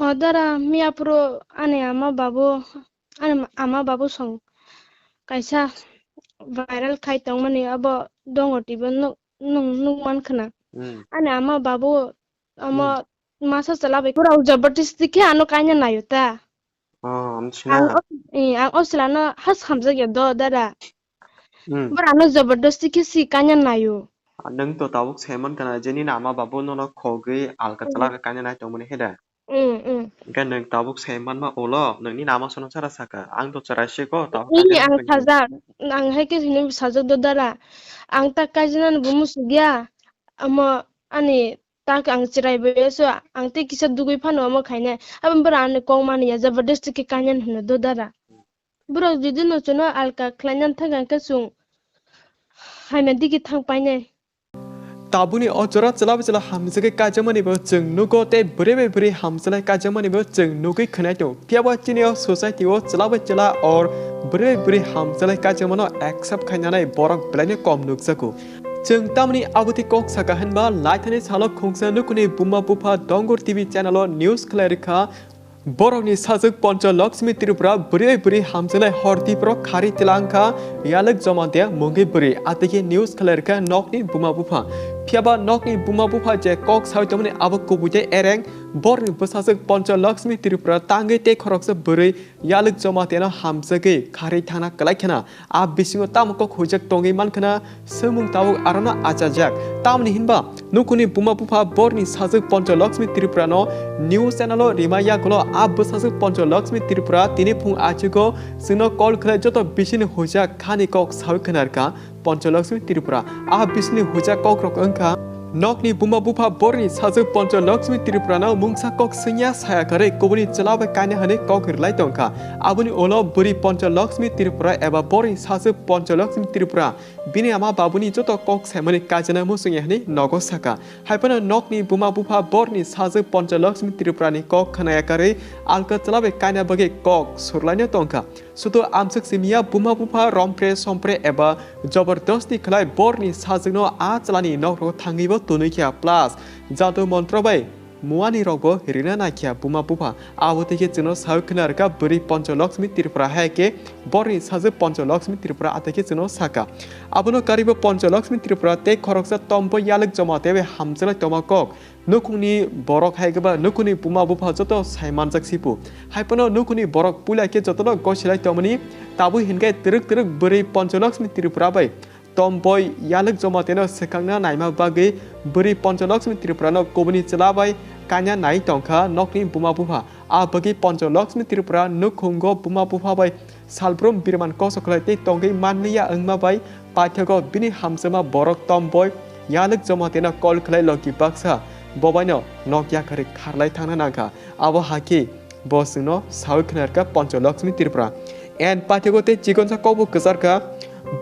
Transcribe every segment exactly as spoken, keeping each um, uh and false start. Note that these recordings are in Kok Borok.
O dara, miyaphuru ani ama babu, ani ama babu song kaisa viral khai tongmani abo dongo T V o nuk-, nung-, nukman khna. Hmm. Ani ama babu amo Hmm. masa chwla bai kurao jabardasti khe ano kaina naio ta. Oh, amsina. Ang o, eh, ang o chwlano has hamjak ya do dara. Hmm. Borano jabardasti khe si kaina naio. Ah, nwng to tabuk saiman kana je nini ama babu nono khogwi alka Hmm. chwla khe kaina nai tongmani khe da. Mm, mm. Hingke nwng tabuk sai manma ulo, nwng nini ama sono chara saka, ang to chara se ko, tabuk Ini kaisa ang nwng sajak, ang hai khe hini sajak do dara. Ang ta kaijana bo musugya, amo ani tak ang chirai bo so, ang tei kisa dugui phano amo khainai. Abo bwrang ani kok mani ya, jabardasti khe kainani hino do dara. Borok jodi no chwngno alka khlainani thang khe chwng hamya digi thang painai. Tabukni o jora chwla bai chwla hamjagwi kaijakmani bo chwng nugo tei bwrwi bai bwrwi hamjalai kaijakmani bo chwng nugwi khwnai tongo. Phiya ba chini o society o chwla bai chwla or bwrwi bai bwrwi hamjalai kaijakmano accept khainani borok belaino kom nukjago. Chwng tamni abotwi kok saka hinba laithani salo khungsa nukhungni buma bupha Dongur T V channel o news khlai rwkha. Borokni sajwk Poncho Lakshmi Tripura bwrwi bwrwi hamjaknai hor tipro khari tilangkha yalwk joma de mungwi bwrwi atwikhe news khlai rwkha nokni buma bupha. Phiyaba nokni buma bupha je kok sawi tongmani abo kubui tei ereng borokni bwsajwk Poncho Lakshmi Tripura tangwi tei khoroksa bwrwi yalwk joma teno hamjagwi khari thangna kwlai khna. A bisingo tamo kok huijak tongwi mankha na swngmung tabuk arono achajak. Tamni hinba nukhungni buma bupha borni sajwk Poncho Lakshmi Tripura no news channel o rima yagulo a bwsajwk Poncho Lakshmi Tripura tini phung achugo chwngno call khlai joto bisini huijak khani kok sawi khna rwkha Poncho Lakshmi Tripura. A bisini huijak kok rok wngkha nokni buma bupha borni sajwk Poncho Lakshmi Tripura no mungsa kok swngya saya kwrwi kubuni chwla bai kaina hwnwi kok rwlai tongkha. Aboni ulo bwrwi Poncho Lakshmi Tripura eba borni sajwk Poncho Lakshmi Tripura bini ama babuni joto kok saimani kajana muchungya hwnwi nogo saka. Haiphano nokni buma bupha borni sajwk Poncho Lakshmi Tripura ni kok khnaya kwrwi alka chwla bai kaina bagwi kok surlaino tongkha. Sudo amswk simiya buma bupha rompre sompre eba jabardasti khlai borni sajwkno a chwlani nokrogo thangwibo tunui kha plus jadu montro bai muani rokbo rina naikha buma bupha. Abo tei khe chwngno sawi khna rwkha bwrwi Poncho Lakshmi Tripura hai khe borni sajwk Poncho Lakshmi Tripura atwikhe chwngno saka. Abono karwibo Poncho Lakshmi Tripura tei khoroksa tombo yalwk joma tei bai hamjaklai tongma kok. Nukhungni borok hai khe ba nukhungni buma bupha joto sai manjak sipu. Haiphano nukhungni borok puila khe jotono gosilai tongmani tabuk hinkhe twrwk twrwk bwrwi Poncho Lakshmi Tripura bai tomboi yalwk joma teno swkangna naima bagwi bwrwi Poncho Lakshmi Tripura no kubuni chwla bai kanya nai tongkha nokni buma bupha. A bagwi Poncho Lakshmi Tripura nukhungo buma bupha bai salbrum birman kosok khlai tei tongwi manliya wngma bai paithago bini hamjakma borok tomboi yalwk joma teno call khlai logi baksa bobaino nok yakarwi kharlai thangna nangkha. Abo hakhe bo chwngno sawi khna rwkha Poncho Lakshmi Tripura. En paithago tei chikonsa kokbo kwcharkha,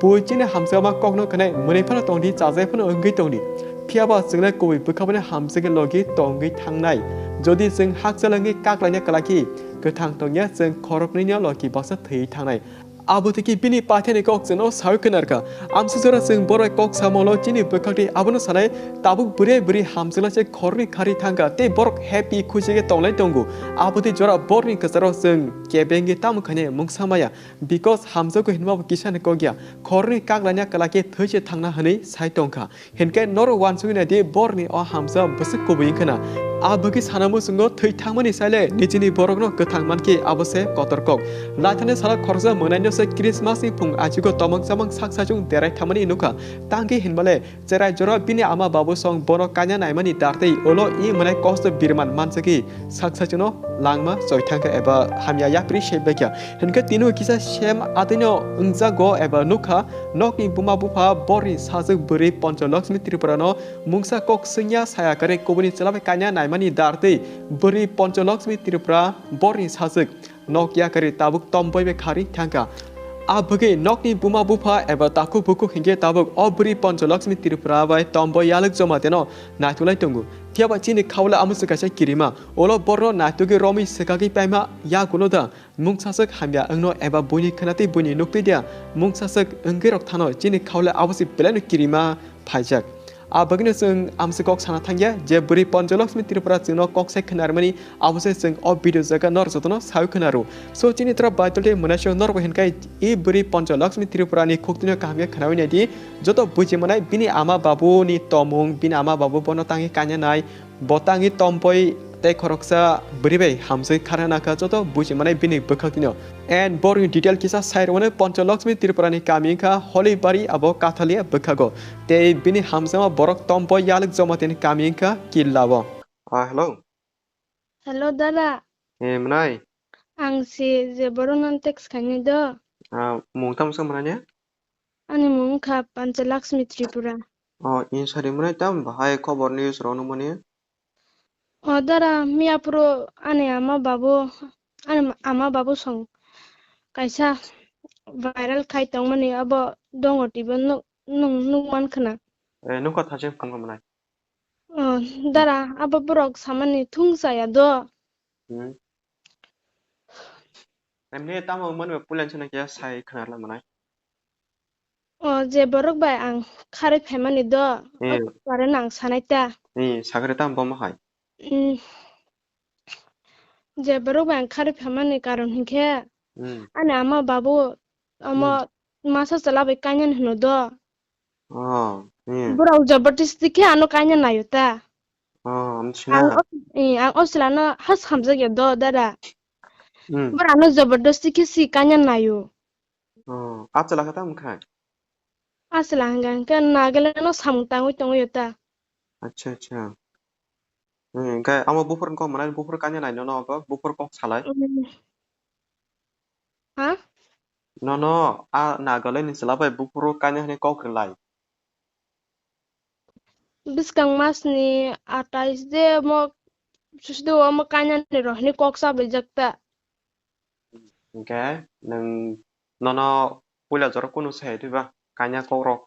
bui chini hamjakma kokno khnai mwnwi phano tongdi, chajai phano wngwi tongdi. Phiyaba chwnglai kubui bwkha bai hamjakgwi logi tongwi thangnai. Jodi chwng hakchal wngwi kaklaina kwlakhi, kwthang tongya chwng khoroknwino logi baksa thwi thangnai. Abo tiki bini paithani kok chwngno sawi khna rwkha. Amswk jora chwng borai kok samolo chini bwkhakni abono sanai tabuk bwrwi bwrwi hamjakla se khorni khari thangkha tei borok happy khusi khe tonglai tongo. Abo tei jora borni kwcharo chwng kebengwi tamo khainai mungsa maya. Because hamjakgo hinmabo kisani kok ya. Khorni kaklaina kwlakhe thwi se thangna hwnwi sai tongkha. Hinkhe norok uansugwi naidi borni o hamsa bwswk kubui wngkhana. A bwkhe sana muchungo thwi thangmani saile nijini borokno kwthang mankhe abo se kotor kok. Laithani salo khoroksa mwnaino se Christmas ni phung achugo tomang chamang sak sachung derai thangmani nukha. Tangkhe hinmale cherai jora bini ama babu song bono kanya naimani dartwi ulo i mwnai kosto birman manjagwi sak sachungno langma choi thangkha eba hamya yapri se baikha. Hinkhe tini kisa sem atwino wngjago eba nukha. Nokni buma bupha borni sajwk bwrwi Poncho Lakshmi Tripura no mungsa kok swngya saya kwrwi kubuni chwla bai kanya naimani dartwi bwrwi Poncho Lakshmi Tripura borni sajwk nok yakarwi tabuk tomboi bai kharwi thangkha. A bwgwi nokni buma bupha eba takhuk bukhuk hinkhe tabuk o bwrwi Poncho Lakshmi Tripura bai tomboi yalwk joma teno naitulai tongo. Phiyaba chini khaula amoswk kaisa kirima, ulo borno naitugwi romwi swkagwi paima yagulo da. Mungsaswk hamya wngno eba buini khwnatwi buini nuktwi dia, mungsaswk wngwi rok thano chini khaule abosi belaino kirima phaijak. A bagwino chwng amswk kok sana thangya je bwrwi Panchalaxmi Tripura chwngno kok sai khwnarmani, abo se chwng o video jaga nor jotono sawi khwnaro. So chini tora Baitolde mwnaisio norbo hinkai e bwrwi Panchalaxmi Tripura ni khuktwino kaham khe khwnawi naidi, joto buji manai bini ama babu ni tomung, bini ama babu bono tangwi kanya nai, bo tangwi tompoi tei khoroksa bwrwi bai hamswi kharna nakha joto buji manai bini bwkhak tino. And borokni detail kisa sai rwmani Panchalaxmi Tripura ni kami wngkha Holibari abo Kathalia bwkhago. Tei bini hamjakma borok tompoi Yaluk Jamatia ni kami wngkha Killa o. Ah, hello. Hello, dada. Eh, mwnai? Ang si je borok non text khainai do. Ah, mung tamo se mwnai ne? Ani mung wngkha Panchalaxmi Tripura. Oh, in sari mwnai tam bahai khobor news rok nukmani? O dara, miyaphuru ani ama babu, ani ama babu song kaisa viral khai tongmani abo dongo T V o nuk-, nung-, nukman khna. Eh, nukha thachi phunukha mwnai. O dara, abo borok samani thung chaya do. Hmm. Emni tamo wngmani puilani sano khe sai khna la mwnai. O je borok bai ang kharwi phaimani do, eh, o pore nang sanai ta. Eh, sakre tam bomo hai. Hmm. Je borok bai ang kharwi phaimani karon hinkhe, hmm, ani ama babu omo, hmm, masa chwla bai kanya hino do. Oh, eh. Borok jabardasti khe ano kanya naio ta. Oh, amsina. Ang o, eh, ang o chwlano has hamjakya do, dada. Hmm. Borok ano jabardasti khe si kanya naio. Oh, a chwla khe tamo khai? A chwla hwnka hwnkhe Nagaland no samung tangwi tongwi ta. Acha, acha. Hmm, hwnkhe amo buphuru kok mwnai, buphuru kanya nai nono abo, buphuru kok salai. Hmm. Ha? Nono a Nagaland ni chwla bai buphuru kanya hwnwi kok rwlai. Bwskang mas ni atais de omo susido omo kanya ni rohini kok sabwijak ta. Hwnkhe nwng nono puila jora kunu sai twiba kanya kok rok?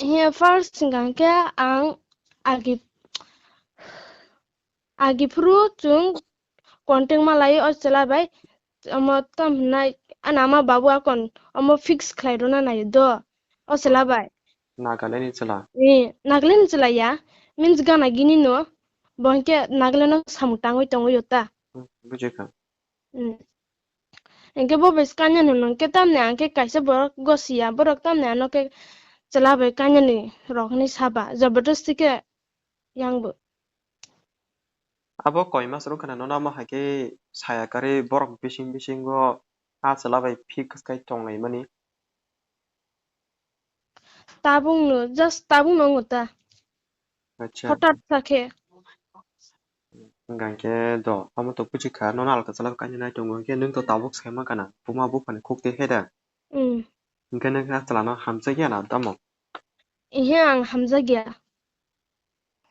He first hwnkha hwnkhe ang agi, agi phuru chwng contact ma lai o chwla bai, omo tam hwnai, ani ama babu akon omo fix khlai rwna nai do o chwla bai. Nagaland ni chwla? Eh, Nagaland ni chwla ya, means gana gini no, bo hwnkhe Nagaland no samung tangwi tongwi o ta. Hmm, bujikha. Hmm. Hwnkhe bo bai kanya hwno hwnkhe tamni ang khe kaisa borok gosiya, borok tamni ano khe chwla bai kanya ni rok hwnwi saba, jabardasti khe yang bo. Abo koi mas rok khna nono amo hai khe saya karwi borok bising bisingo a chwla bai fix khai tonglaimani. Tabukno, just tabukno wngo ta. Acha. Hothat sa khe. Hwnkha khe do, amo to buji kha, nono alka chwla bai kanya nai tongo, hwnkhe nwng to tabuk sai mankha na, buma buphani khuk twi khe da. Hmm. Hwnkhe nwng khe a chwlano hamjakya na tamo? Ihe, ang hamjakya.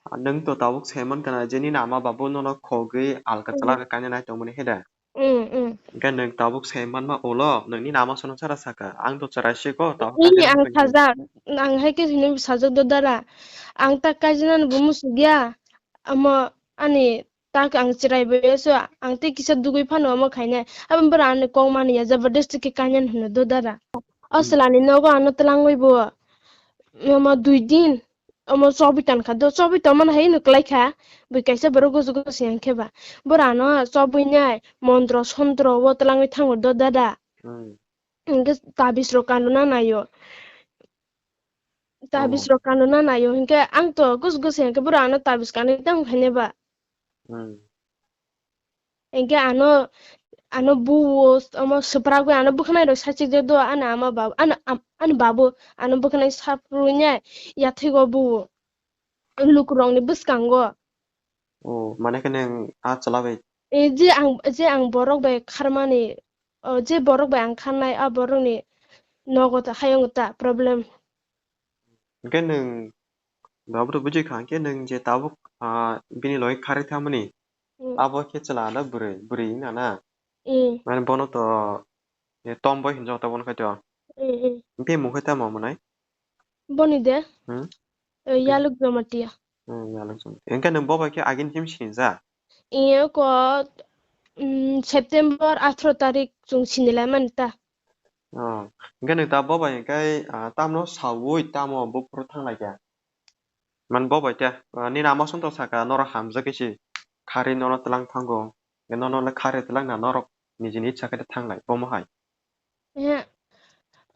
Ah, nwng to tabuk sai mankha na je nini ama babu nono khogwi alka, mm, chwla bai kanya nai tongmani khe da? Mm, mm. Hwnkhe nwng tabuk sai manma ulo nwng nini ama sono chara saka, ang to chwrai se ko, tabuk. Ini kanya ang nai tongmani. Sajak, ang hai khe hwnwi sajak do dara. Ang ta kaijinani bo musuk ya, omo ani tak ang chwrai bai se, ang tei kisa dugui phano omo khainai. Abo bwrwi ani kok mani ya, jabardasti khe kanya hwnwi do dara. O, mm, chwlani nogo ano twlangwi bo, omo dui din, omo chobwi tongkha do, chobwi tongmani hai no kwlai kha, bui kaisa borok gojo gojo yang khe ba. Bwrwi ano chobwi nai, montro sontro o twlangwi thango do dada. Hmm. Hwnkhe tabis rok kanuna naio. Tabis, oh, rok kanuna naio. Hwnkhe ang to gojo gojo yang khe bwrwi ano tabis kanwi tang khainai ba. Hmm. Hwnkhe ano, ano buo, omo swprak bai ano bwkhanai rok sachikjak do, ani ama babu, ani am-, ani babu, ano bwkhanai saprui nai yathego buo, lukurokni bwskango. Oh, mane khe nwng a chwla bai? Eh, je ang, je ang borok bai kharmani, oh, je borok bai ang kharnai, a borokni nogo ta, hayungo ta problem. Hwnkhe nwng, abo to buji kha, hwnkhe nwng je tabuk, ah, bini logi kharwi thangmani, hmm, abo khe chwla na bwrwi, bwrwi wngna na? Hmm. Mane bono to, eh, tomboi hinjak ta bono khai to. Hmm, hmm. Bini mung khai tamo mwnai? Boni de? Hmm? Eh, Yaluk Jamatia. Hmm, Yaluk Jamatia. Hwnkhe nwng bo bai khe agini him sinijak? Iyo ko, mm, September atharo tarik chwng sinilai mani ta. Oh, hwnkhe nwng ta bo bai hwnkhe, ah, tamno saui tamo buphuru thanglaikha? Man bo bai te, ah, nini ama song to saka norok hamjak khe si khari nono tlang thango. Nono le khari tlang na norok nijini icha khe thanglai bomo hai. Eh,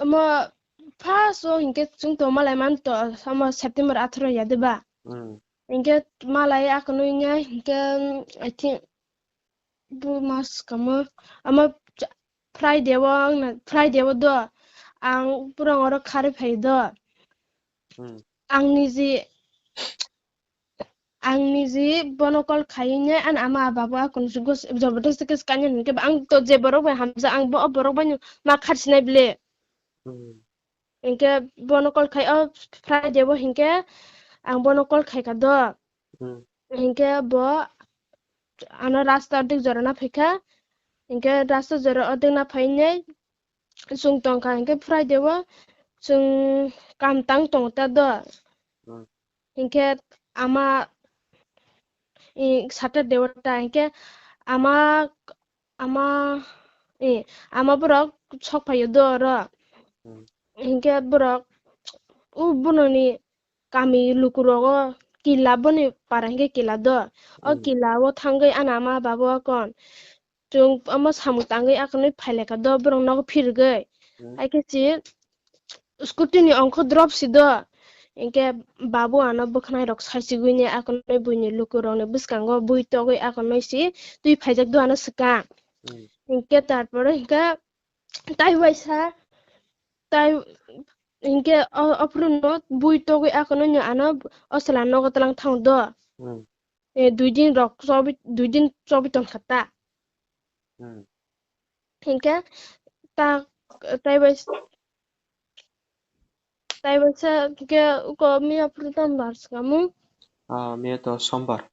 omo first o hinkhe chwng tongma lai man to, omo September atharo ya de ba? Hmm. Hinkhe malai akono wngya hinkhe, um, I think bu mas kamo, omo Friday o ang na, Friday o do ang pura oro khari phai do. Hmm. Ang niji Ang niji bono call khainai, ani ama babo akon se gos-, jabardasti khe swkangya hinkhe ba ang to je borok bai hamjak, ang bo o borok bai no ma kharchinai bile. Hmm. Hinkhe bono call khai, o Friday bo hinkhe ang bono call khaikha do. Hmm. Hinkhe bo ano rasta ordek jora na phaikha. Hinkhe rasta jora ordek na phainai chwng tongkha, hinkhe Friday o chwng kam tang tongo ta do. Hmm. Hinkhe ama, i, Saturday o ta, hinkhe ama, ama, i, ama borok sok phaio do oro. Hmm. Hinkhe borok o bononi kami lukurogo kila, boni para hinkhe kila do. O Hmm. kila o thangwi ani ama babo akon chwng omo samung tangwi akonwi phailekha do borok nogo phirigwi. Hmm. Haikhe si scooty ni ongkho drop si do. Hinkhe babu ano bwkhwnai rok saichigwini akonwi buini lukurokni bwskango bui togwi akonwi si twi phaijak do ano swkang. Hmm. Hinkhe tarpore hinkhe tai waisa tai hinkhe o, ophuru no bui togwi akonwi no ano o chwla nogo tlang thang do. Hmm. Eh, dui din rok chobi, dui din chobi tongkha ta. Hmm. Hinkhe ta, tai bai, tai bai sa hinkhe uko miya phuru tamo bar swkamo. Ah, miya to sombar.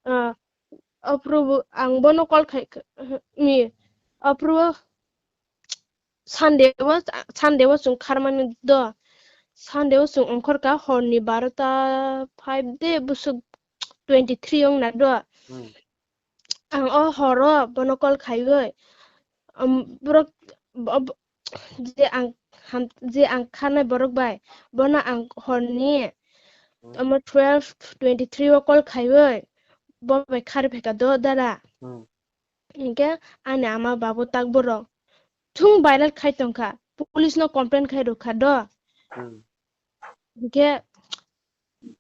Ah, ophuru bo, ang bono call khai, mi, ophuru Sunday o, Sunday o chwng kharmani do. Sunday o chwng ongkhorkha horni barota five de bwswk twenty three wngna do. Hmm. Ang o horo bono call khaiwi, um, borok, bo-, bo-, je ang ham-, je ang kharnai borok bai, bono ang horni, Hmm. Omo twelve twenty three o call khaiwi, bo bai khari phaikha do dara. Hmm. Hinkhe ani ama babo tak borok thung viral khai tongkha, police no complain khai rwkha do. Hmm. Hinkhe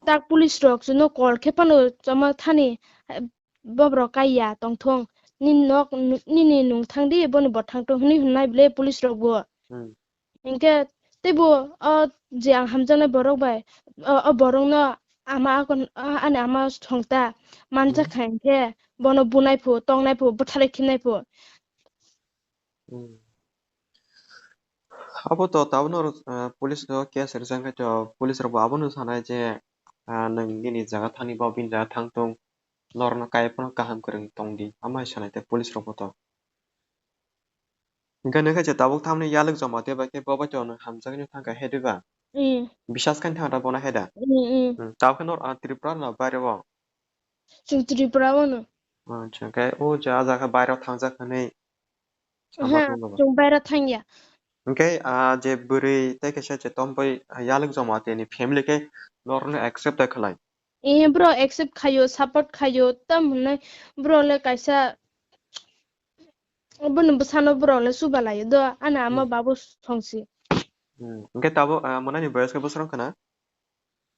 tak police rok chwngno call khe phano chama thani, eh, bobrok kaiya tongthung, nini nok, nini nung thangdi, boni bo thangthung hwnwi hwnnai bwle police rok bo. Hmm. Hinkhe teibo o je ang hamjaknai borok bai, o, o borokno ama akon, a-, ani ama songta manjak Hmm. kha hinkhe bono bunai phu, tongnai phu, bwtharwi khimnai phu. Hmm. Abo to tabukno, ah, police o case rijak khe to police rok bo abono sanai je, ah, nwng nini jaga thani ba bini jaga thang tong, norokno kai phano kaham kwrwng tong di, amo hai sanai tei police rok bo to. Hinkhe nokhe je tabuk thamni yalwk joma tei bai khe bo bai to nwng hamjaknai thang kha he diba? Hmm. Bisas khaini thang da bono he da? Hmm, hmm. Hmm, tabuk khe nor, ah, Tripura no baire o? Chwng Tripura o no. Acha, khe o je a jaga bairok thangjak hwnwi Aha, sabar tongma ba. Chwng baira thangya. Hwnkhe, ah, je bwrwi tei kaisa je tomboi, ah, yalwk joma tei ni family khe norokno accept da khlai? Eh, bro accept khaio, support khaio, tam hwnwi bro le kaisa bono bwsano bro le chuba laio do, ani ama Hmm. babu songsi. Hmm. Hwnkhe tabuk, ah, mwnani boyos khe bwswrwng khna?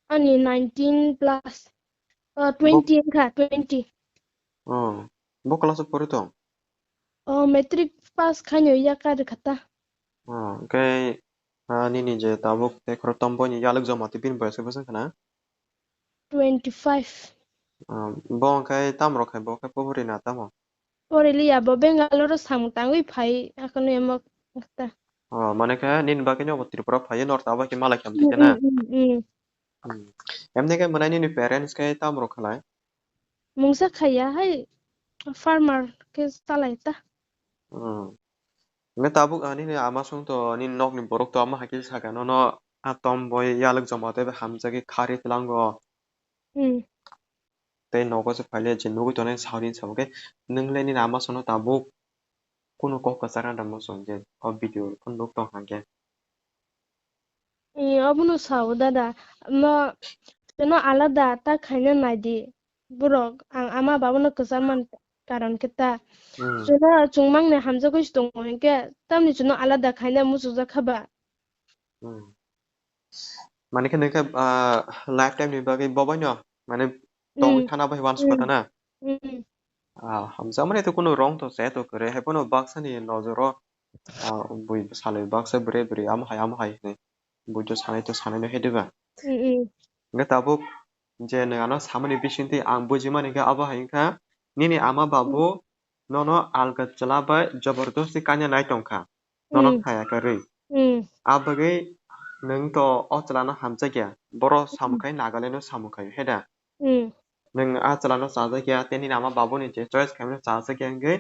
Ani nineteen plus. Oh, Bo- twenty wngkha, twenty. Oh, bo class o pori tong? Oh, matric pass khaino yakar kha ta. Oh, hwnkhe, ah, nini je tabuk tei khorok tomboni yalwk joma tei bini boyos khe bwswk khna? Twenty five. Ah, bo hwnkhe tamo rok khai, bo khe pori na tamo? Poriliya bo Bangalore o samung tangwi phai, akheno emo ta. Oh, mane khe nini bagwi no bo Tripura phaiwi north abo khe malai khe amtwi khe na? Mm, mm, mm, mm. Hmm. Emne khe mwnai nini parents khe tamo rok khlai? Mungsa khaiya hai farmer khe salai ta. Hmm. Hwnkhe tabuk, ah, nini ama song to nini nokni borok to ama hai khe sakha nono, ah, tomboi yalwk joma tei hamjagwi khari twlango. Hmm. Tei nogo se phaile je nugwi tongnai saudi hinwi sabo khe, nwng le nini ama songno tabuk kunu kok kwchar na da muchung je o video phano nuk tong kha khe. Ee, obono sao dada. Omo chwngno alada ta khaina naidi. Borok ang ama babono kwchar man karon khe ta. Hmm. Chwngno chwngmangni hamjagwi se tongo hinkhe tamni chwngno alada khaina muchukjak kha ba. Hmm. Mani khe nokhe, ah, lifetime ni bagwi bobaino mane tongwi Hmm. thana bai uansukha Hmm. thana. Hmm. Ah, hamjakmani to kunu wrong to se to kwrwi, haiphano baksani nojoro, ah, bui salwi baksa bwrwi bwrwi amo hai amo hai hinwi buitu sanai to sanai no hediba. Hmm, hmm. Hwnkhe tabuk je nwng ano samani bisingtwi ang bujimani khe abo hai wngkha, nini ama babu nono alga chwla bai jobordosti kanya nai tongkha, nono Hmm. thaya kwrwi. Hmm. Abagwi nwng to o chwlano hamjakya, boro Hmm. samung khai Nagaland o samung khai heda. Hmm. Nwng a chwlano chajakya, tei nini ama babuni je choice khaimano chajakya wngwi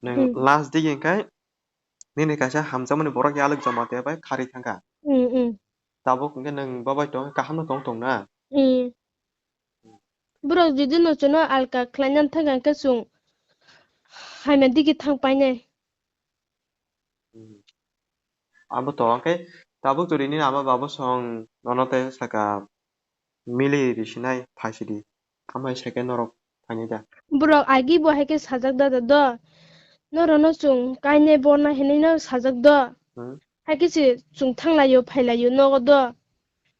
nwng Hmm. last digi wngkhai nini kaisa hamjakmani borok yalwk joma tei bai kharwi thangkha. Hmm, hmm. Tabuk hwnkhe nwng bobai tong, kaham no tong tong na? Hmm. Borok jodi no chwngno alka khlaina thangkha hwnkhe chwng hamya digi thang painai. Hmm. Abo to, hwnkhe tabuk jodi nini ama babu song nono tei saka mili risinai phaisidi. Amai sake norok phainai da. Borok agi bo hai khe sajak da da do. Norokno chwng kainai borna hinwi no sajak do. Hmm. Hai khe se chwng thanglaio, phailaio nogo do.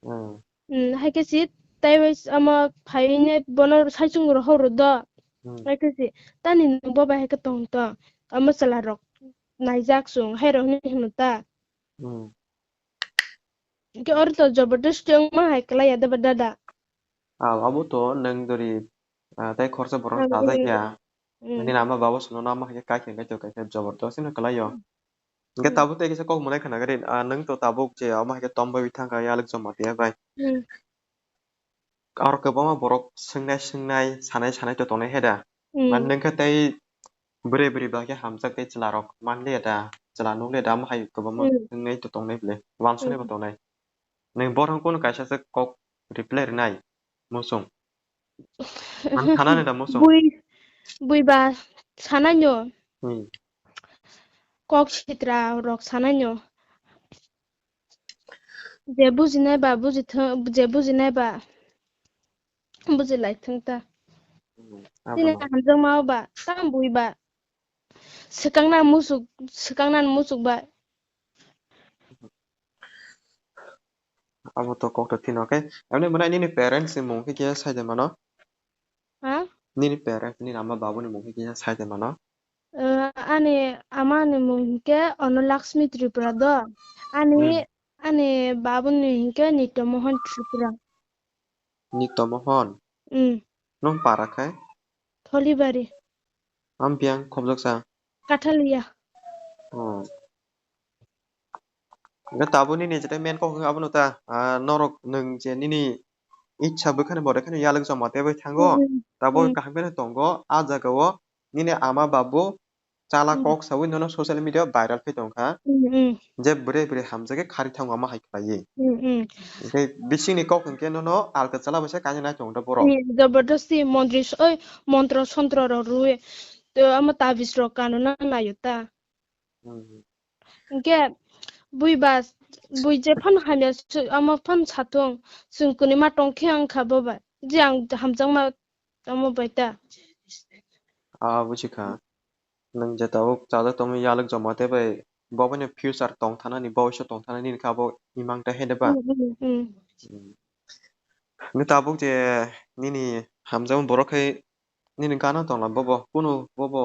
Hmm. Hmm, hai khe se tei bai s-, omo phaiwi ne bono saichung rohor ro do. Hmm. Hai khe se tani nwng bo bai hai khe tong tong. Omo chwla rok naijak chwng, hai rok hinwi hino ta. Hmm. Hwnkhe oro to jobordosti wngma hai kwlai ya da ba dada? Ah, abo to nwng dori, ah, tei khorsa borok Hmm, sajak hmm. ya. Hmm. Nini ama babo songno nama hai khe kaikha kaitor kaikha jobordosti no kwlai yo. Hmm. Hwnkhe Hmm. tabuk tei kisa kok mwnai khna gari, ah, nwng to tabuk je ama hai khe tom bai thangkha yalwk joma tei bai. Hmm. Aro kwbangma borok swngnai swngnai, sanai sanai to tongnai he da. Hmm. Mane nwng khe tei bwrwi bwrwi ba khe hamjak tei chwla rok man liya da, chwla nuk liya da, omo hai kwbangma Hmm. swngnai to tongnai bwle, uansuknai bo Hmm. tongnai. Nwng borok kunu kaisa se kok reply rwnai muchung. Ang sanani da muchung. Bui, bui ba sanai no. Hmm. Kok sitra rok sanai no. Je bujinai ba bujithwng, je bujinai ba bujilaithwng ta. Hmm, Chini abono. Hamjakma o ba, tamo bui ba. Swkangna muchuk, swkangna muchuk ba. Abo to kok to thino khe. Emni mwnai nini parents ni mung khe kisa sai de mano? Ha? Nini parents, nini ama babu ni mung khe kisa sai de mano? Eh, ani ama ni mung hinkhe Onolakshmi Tripura do. Ani, Hmm. ani babu ni hinkhe Nitya Mohan Tripura. Nitya Mohan? Hmm. Nung para khai? Tholibari. Am biyang khobjak sa? Kathaliya. Oh. Hwnkhe tabuk nini jetai main kok hwnkhe abono ta, ah, norok nwng je nini icha bwkhani bo rekhani yalwk joma tei bai thango, Hmm, hmm, tabuk hmm. Kaham kheno tongo, ah jaga o nini ama babu chala Hmm. Kok sawi nono social media o viral khai tongkha, Hmm, hmm. Je bwrwi bwrwi hamjakhe khari thango ama hai khlaiwi. Hmm, hmm. Hwnkhe bisingni kok hwnkhe nono alka chala bai se kainwi nai tongo borok. Hmm, jobordosti montri s-, oi, montro sontro rok rwi, to amo tabis rok kanuna naio ta. Hmm. Hwnkhe bui ba, bui je phano hamya se, omo phano satung, chwng kwnwi ma tongkhe wngkha bo bai. Je ang hamjakma omo bai ta. Ah, buji kha. Nwng je tabuk chajak tongmani yalwk joma tei bai bo bai ni future tong thanani, bhobishyot tong thanani hwnkhe abo imang ta hede ba? Hmm, hmm, hmm. Hmm. Nwng tabuk je nini hamjakma borok khai nini gana tongla bobo, kunu bobo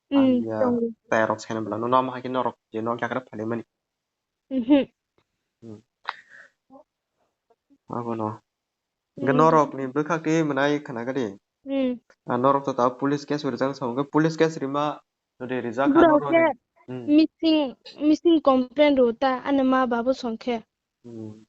Hmm, ang ya tongo. Tayarok saina bwla, nono omo hai khe norok je nok yagra phalaimani. Mhm. Hmm. Abono. Hwnkhe Hmm. Norokni bwkhak twi mwnai khna gadi. Hmm. Ah, norok to tabuk police case rijak, sa hwnkhe police case rima, jodi rijak kha Borok norokni. Khe Hmm. Missing, missing complaint rw ta, ani ma babu song khe. Hmm.